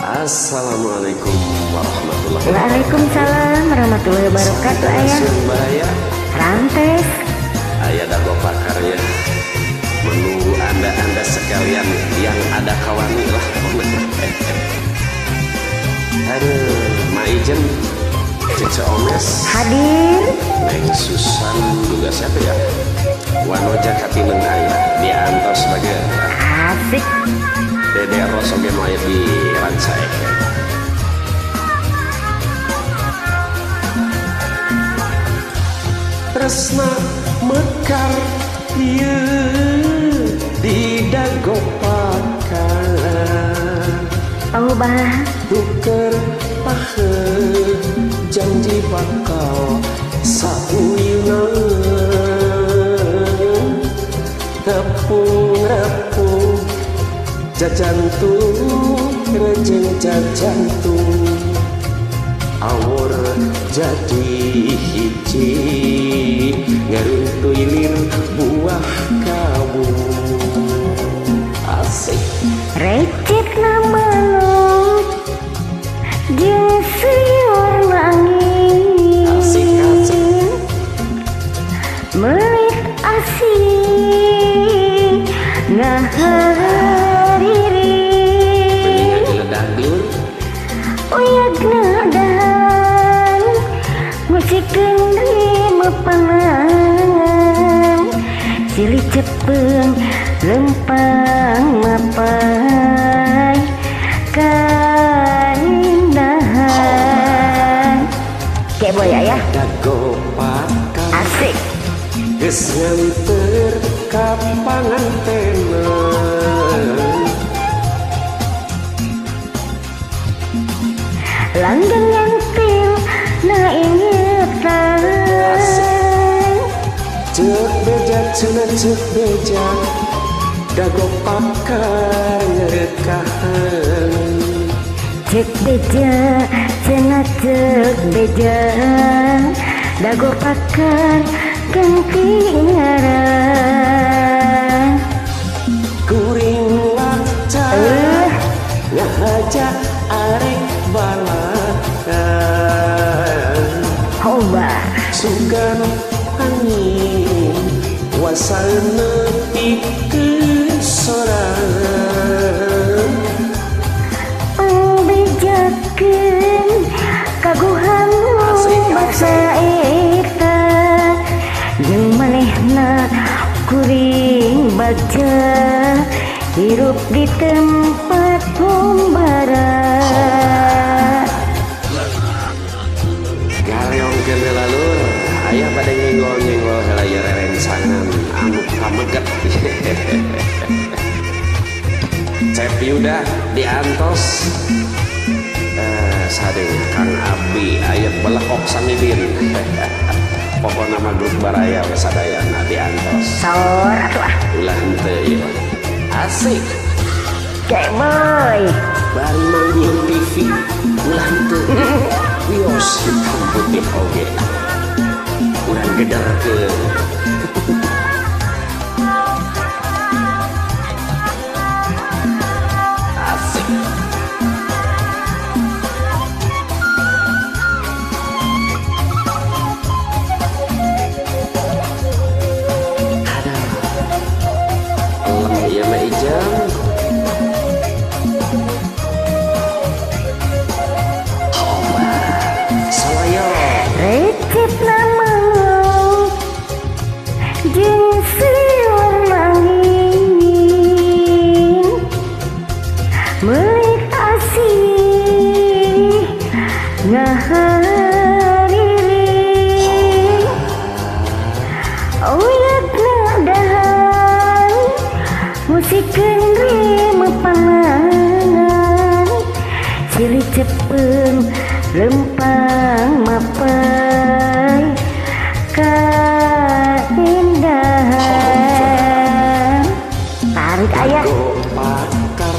Assalamualaikum warahmatullahi wabarakatuh. Waalaikumsalam warahmatullahi wabarakatuh. Ayah Rantes Ayah Dago Pakar ya, menunggu anda-anda sekalian yang ada kawani lah. Aduh, Maijen, Cece Omes hadir, Neng Susan juga siapa ya? Wanoja Katineng ayah diantos sebagai asik. Dede Ros oge nu aya di Rancaekek. Tresna mekar ieu di Dago Pakar. Oh bah, tuker pahe janji bakal sauyuna. Tepung repung jajantung rejeng jajantung awur jadi hiji ngaruntuy lir buah kawung. Asik recet nama lu jeung seueur angin. Asik asik melit asih ngahariring uyag nadahan musikeun mepangan silih cepeng lempang mapai kaindahan. Keboy ayah Dago Pakar asik geus nganter ka pangantenan. Langgeng nyentil na ingetan. Cek beja cenah cek beja Dago Pakar ngerekahan. Cek beja cenah cek beja Dago Pakar ganti ngaran. Kuring waca ngahaja arek balakan. Hoba sugan angin wasal nepikeun sorang. Bejakeun kaguhan bangsa eta jeung manehna kuring bagja hirup di tempat humbara. Galeongkeun heula lur, aya bade nyenggol-nyenggol heula ieu rerencangan anu pameget. Cep Yuda diantos sadenya Kang Abi aya belekok samidin. Pokona mah grup baraya we sadayana diantos. Saur atuh ah. Ulah henteu ieu. Asik. Keboy. Bari manggul TV ulah henteu. Wios hitam putih oge. Urang gederkeun. Asik. Aduh. Lem ieu mah ijang. Recet nama jeung seueur angin melit asih ngahariring uyag nadahan musikeun remepangan silih cepeng lempang mapai kaindahan. Tarik ayah Dago Pakar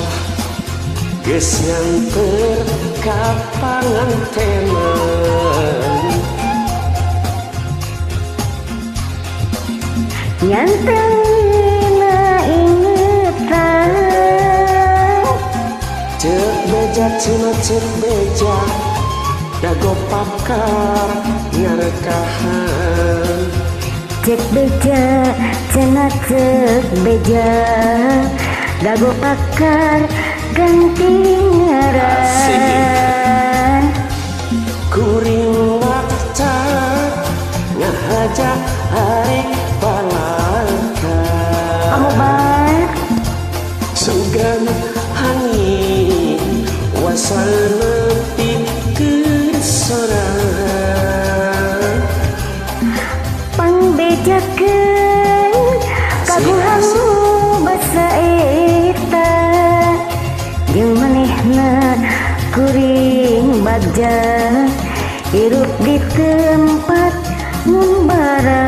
geus nganter ka pangantenan. Nyantelna ingetan Cek beja Beja cenah cek beja dago pakar ngarekahan. Cek beja cenah cek beja dago pakar ganti ngaran. Kuring wakca ngahaja arek palangka. Kamu sugan hangin wasana pikeun sorangan. Pangbejakeun kaguhan basa eta jeung manehna kuring bagja hirup di tempat ngumbara.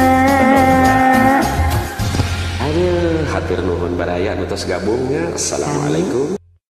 Aduh, hatur nuhun baraya nu tos gabungnya. Assalamualaikum.